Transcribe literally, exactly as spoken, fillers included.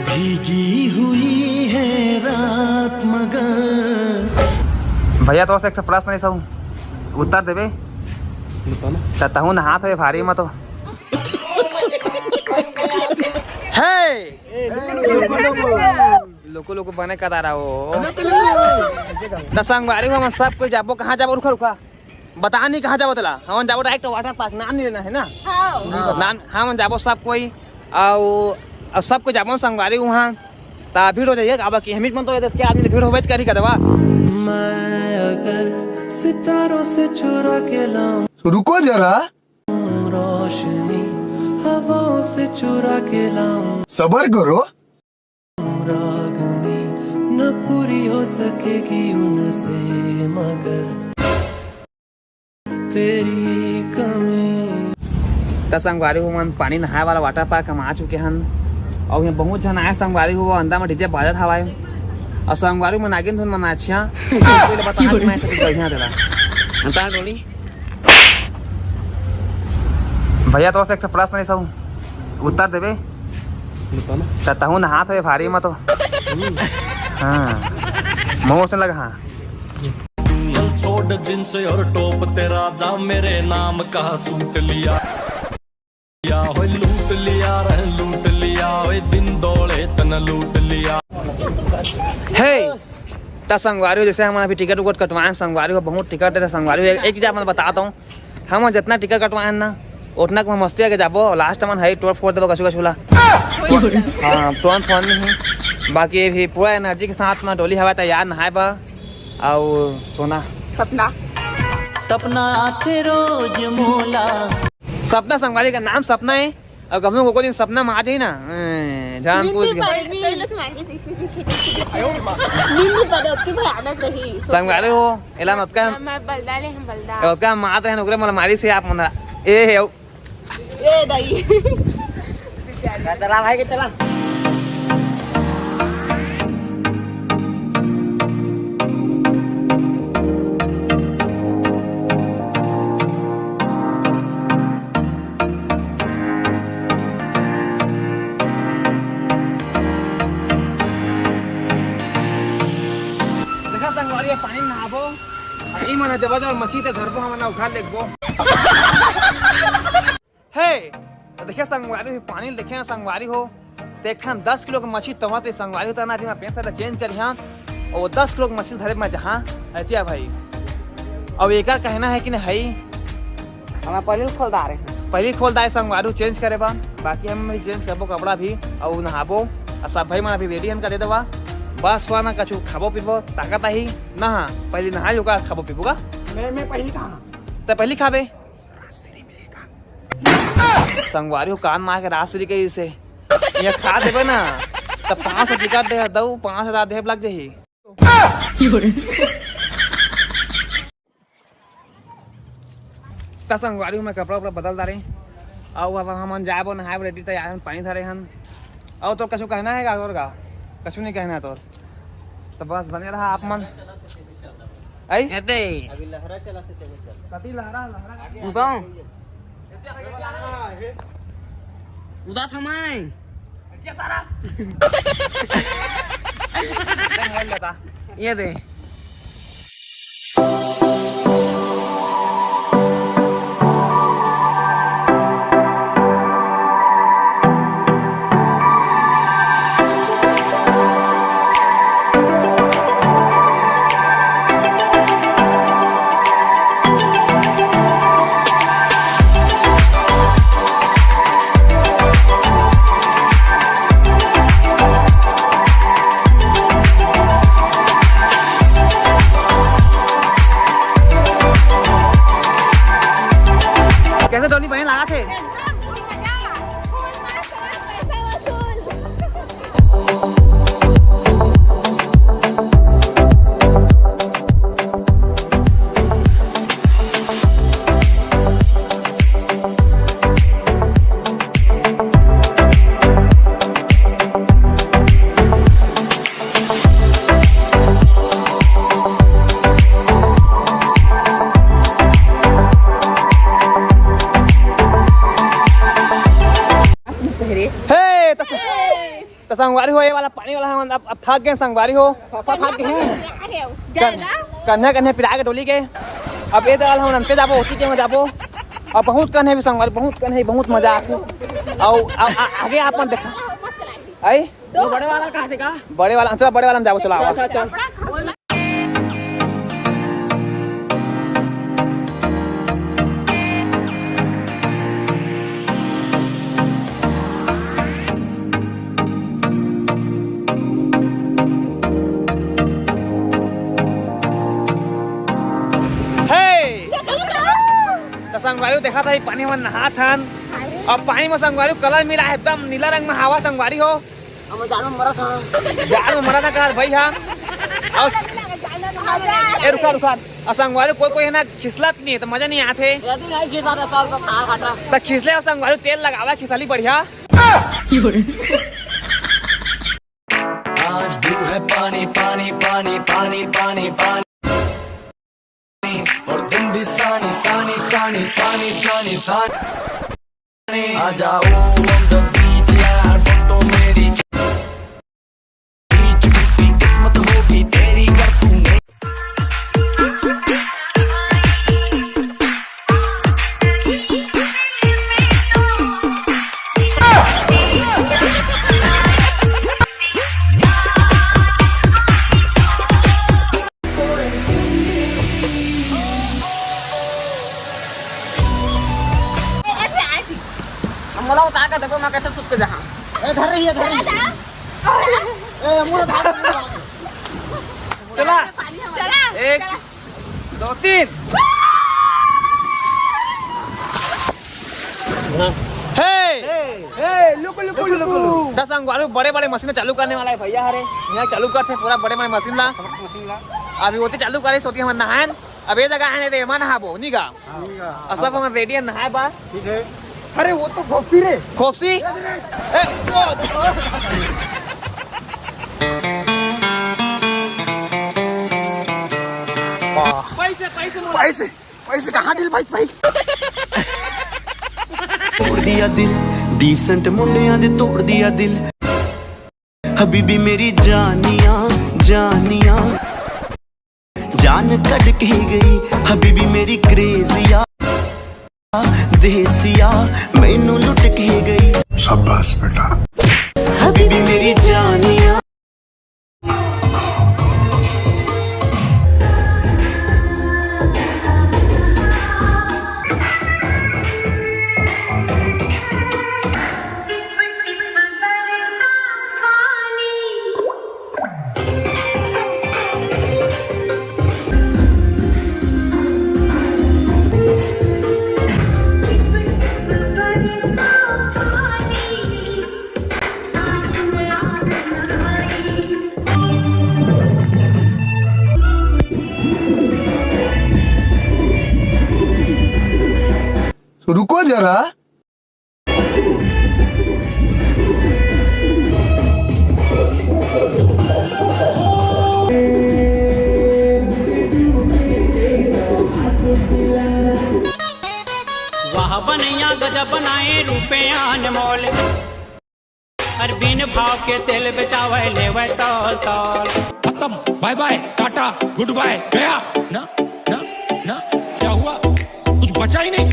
भीगी हुई है रात मगर। भैया, तो से एक सौ प्रश्न नहीं सौ उत्तर देबे। त तहूँ नहात हवे भारी म तो। हे! लोको लोको बने कदारा हो। त संगवारी हो, हमन सब कोई जाबो, कहाँ जाबो? रुका, रुका। बता नहीं कहाँ जाबो तेला। हमन जाबो direct water park, नाम नहीं लेना है ना। हाँ। नाम, हमन जाबो सब कोई, अउ, अउ सब कोई जाबो संगवारी उहाँ। त भीड़ हो जाही, काबर कि हमीच मन तो ये क्या आदमी भीड़ होबेच करही कदवा। मैं अगर सितारों से चुरा के लाऊं, रुको जरा। रोशनी हवाओं से चुरा के लाऊं। सबर करो। रागनी न पूरी हो सकेगी उनसे मगर तेरी कमी। त संगवारी हो मन, पानी नहाए वाला water park हम आ चुके हन। अउ यहाँ बहुत झन आए संगवारी हो, अंदर में DJ बाजत हवाए। अउ संगवारी मन आगे धुन मन नाचिया। कोई बता कि मैं छत्तीसगढ़िया तेला। बता डोली। भैया, तो से एक सौ प्रश्न नहीं सौ उत्तर देबे। त तहूँ नहात हवे भारी म तो। हाँ, मोह से लगा, हाँ। चल छोड़ जींस और टॉप तेरा, जा मेरे नाम का सूट लिया। या होय लूट लिया रे, लूट लिया, ओए दिन दौड़े तन लूट लिया। हे, त संगवारी हो, जैसे हमन अभी टिकट उकट कटवाए हन, संगवारी हो, बहुत टिकट है संगवारी हो। एक, एक चीज आप मन बताता हूँ, हमन जितना टिकट कटवाए हन ना, उतना को हम मस्ती आके जाबो, last हमन हई टोर फोर देबो कछु कछु ला। हाँ, टोन फोन नहीं, बाकी ये भी पूरा energy के साथ में डोली हवा तैयार नहाए बा। अउ सोना। सपना। सपना आथे रोज मोला। सपना संगवारी का नाम सपना है, अउ कभू को दिन सपना में आ जाही ना, ए, जान पूछ के। नींद नहीं पड़े, नींद नहीं पड़े, अब की भयानक रही। संगवारी हो, एला नतका हम, मैं बलदा ले, हम बलदा। नतका हम मात रहे, ओकरे मोला मारी से आप मन। ए, हे, ए दाई। चला भाई के चला। देखा संगवारी, पानी में नहाबो, अउ ई मन जबरदस्त मछली त धरबो, हमन उखाड़ लेबो। हे, त देखिए संगवारी हो, पानी ल देखिए ना संगवारी हो, त एक ठन दस किलो के मछली तोहर ते संगवारी हो, त ना अभी मैं pant shirt change करिहां, अउ वो दस किलो के मछली धरे मैं जहां, अतिया भाई। अउ एकर कहना है कि नहीं, हमार पहली खोल डारे। पहली खोल डारे संगवारी हो, change करे बा, बाकी हम भी change करबो कपड़ा भी, अउ नहाबो, अउ सब भाई मन अभी ready हन कर दे देवा, बस हुआ ना कछु खाबो पीबो, ताकत आही, ना हाँ, पहली नहा लो का खाबो पीबो का? मैं, मैं पहली कहाँ? त पहली खाबे। संगवारी हो कान मार के राजश्री कही से। ये खा देबे ना, त पाँच सौ टिकट दे दऊ, पाँच हजार देब लग जाही। त संगवारी हो मैं कपड़ा उपड़ा बदल डारे। अउ अब हमन जाए बर नहाए बर ready तैयार हन, पानी धरे हन। अउ तोर कछु कहना है का? तोर का? कछु नहीं कहना है तोर? त बस बने रहा आप मन। आई? एते। अभी लहरा चला थे, तेरे चल। कति लहरा, लहरा। उदां। उदा थमाए। क्या सारा? ये दे। त संगवारी हो, ये वाला पानी वाला हमन अब, अब थक गेन संगवारी हो। पापा थक गेन। कन-, कन्हे कन्हे पिरा के डोली के। अब ए दल हमन अंते जाबो, ओती के में जाबो। अब बहुत कन्हे भी संगवारी, बहुत कन्हे, बहुत मजा आथे। अउ आ-, आ-, आगे आपन देखा। आई? तो बड़े वाला कहाँ से का? बड़े वाला, चला बड़े वाला में जाबो, चला आवा। चल, चल, चल। हे! त संगवारी हो देखा था, ये पानी में नहात हन। अब पानी में संगवारी हो कलर मिला है, एकदम नीला रंग में हवा संगवारी हो। हम जान में मरा था। जान में मरा था का भाई, हाँ। अउ ए, रुका, रुका। अउ संगवारी कोई, कोई है ना, खिसलत नहीं है, त मजा नहीं आथे। यदि नहीं खिसा था, साल का खा खाटा। त खिसले अउ संगवारी तेल लगावा, खिसली बढ़िया। आज भी है पानी, पानी, पानी, पानी, पानी, पानी। और तुम भी सानी, सानी, सानी, सानी, सानी, सानी। आ जाओ on the beach यार, फोटो मेरी खींच, टूटी किस्मत होगी तेरी, कर तूने। मोला उतार के देखो, मैं कैसे सुत के जहाँ। ए, धर रही है, धर रही है। ए, मुड़ भाग, मुड़ भाग। चला। चला। एक, दो, तीन। हे! हे, लुकु, लुकु, लुकु। त संगवारी बड़े-बड़े मशीन चालू करने वाला है भैया हरे। यहाँ चालू करते पूरा बड़े-बड़े मशीन ला। अभी ओती चालू करे, सोती हमन नहायन। अब ये जगह है नहीं रे, एमा नहाबो, नी गा? हाँ। अउ सब हमन रेडी है नहाए बर। ठीक है। अरे वो तो खोपसी रे। खोपसी? ए, ओ। वाह। पैसे, पैसे मोला। पैसे, पैसे कहाँ दिल भाई, भाई? तोड़ दिया दिल, decent मुंडिया दे तोड़ दिया दिल। हबीबी मेरी जानिया, जानिया, जान कट के गई। हबीबी मेरी क्रेजिया, देसिया, मैनू लुट के गई। शाबाश बेटा। हबीबी मेरी जानिया। रुको जरा। वाह बनैया गजब बनाए रूपे अनमोल। अरे बिन भाव के तेल बेचावे लेवे तौल तौल। खत्म, bye bye, Tata, good bye, गया। ना, ना, ना, क्या हुआ? कुछ बचा ही नहीं।